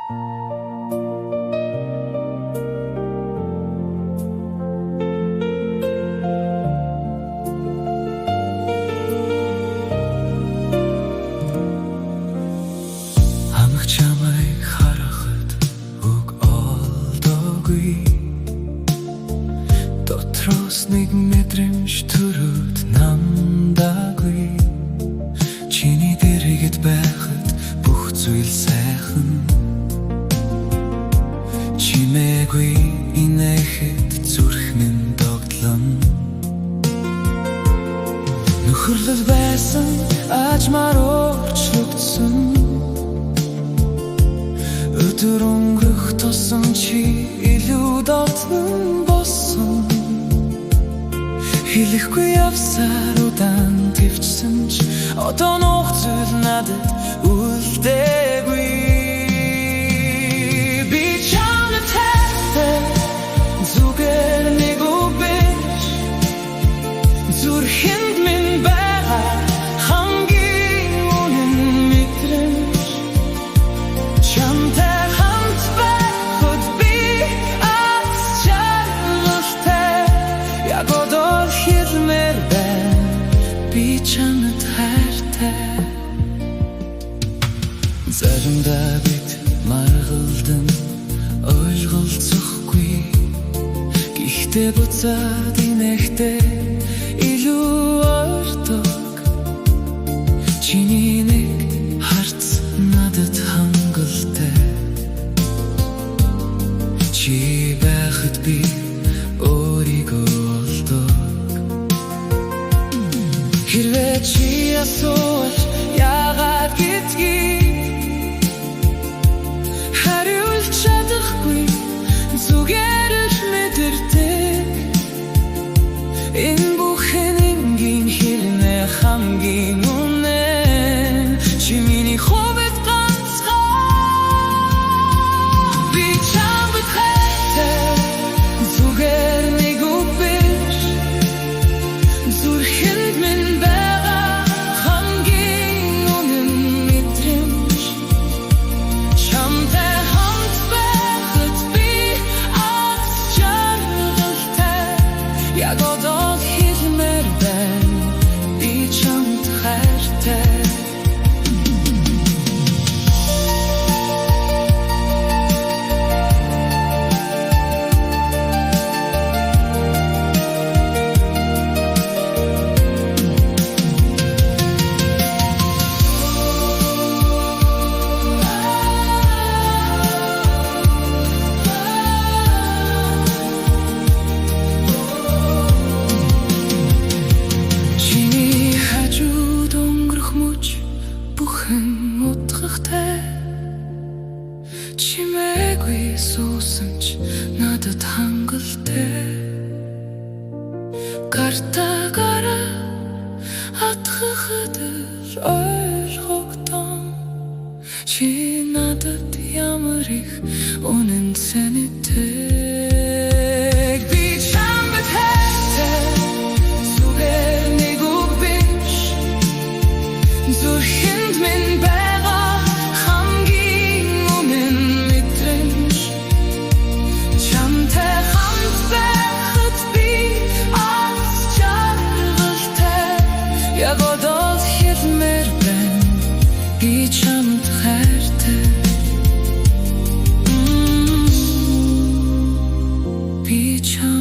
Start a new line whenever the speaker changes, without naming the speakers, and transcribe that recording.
Анх чамайг харахад үг олдоогүй. Дотроос нэг мэдрэмж төрөөд намдаагүй. Чиний дэргэд байхад бүх зүйл сайхан. Чимээгүй инээхэд зүрх минь догдлон. Нөхөрлөл байсан аажмаар өөрчлөгдсөн. Өдөр өнгөрөх тусам чи илүү дотно болсон. Хэлэхгүй явсаар удаан тэвчсэн ч одоо нууц зүйл надад үлдээгүй. Би чамд хайртай, зүгээр нэг үг биш. Зүрхэнд минь байгаа хамгийн үнэн мэдрэмж. Чамтай хамт байхад би аз жаргалтай. Яг одоо хэлмээр байна, би чамд хайртай. Заримдаа бид маргалдан ойлголцохгүй. Гэхдээ буцаад инээхдээ илүү ойрдог. Чиний нэг харц надад хангалттай. Чи байхад би өөрийгөө олдог. Хэрвээ чи асуувал яагаад гэдгийг хариулж чадахгүй, зүгээр л мэдэрдэг. Энэ бүхэн энгийн хэрнээ хамгийн үнэн. Чи миний хувьд ганцхан. Би чамд хайртай, зүгээр нэг үг биш. Зүрхэнд минь байгаа хамгийн үнэн мэдрэмж. Чамтай хамт байхад би аз жаргалтай. Яг одоо хэлмээр байна, би чамд хайртай. Чиний хажууд өнгөрөх мөч бүхэн утгатай. Чимээгүй суусан ч надад хангалттай. Гартаа гараа атгахад л ойлгогдсон. Чи надад ямар их үнэн цэнэтэй. Би чамд хайртай, зүгээр нэг үг биш. Зүрхэнд минь байгаа хамгийн үнэн мэдрэмж. Чамтай хамт байхад би аз жаргалтай. Яг одоо хэлмээр байна, би чамд хайртай. Би чамд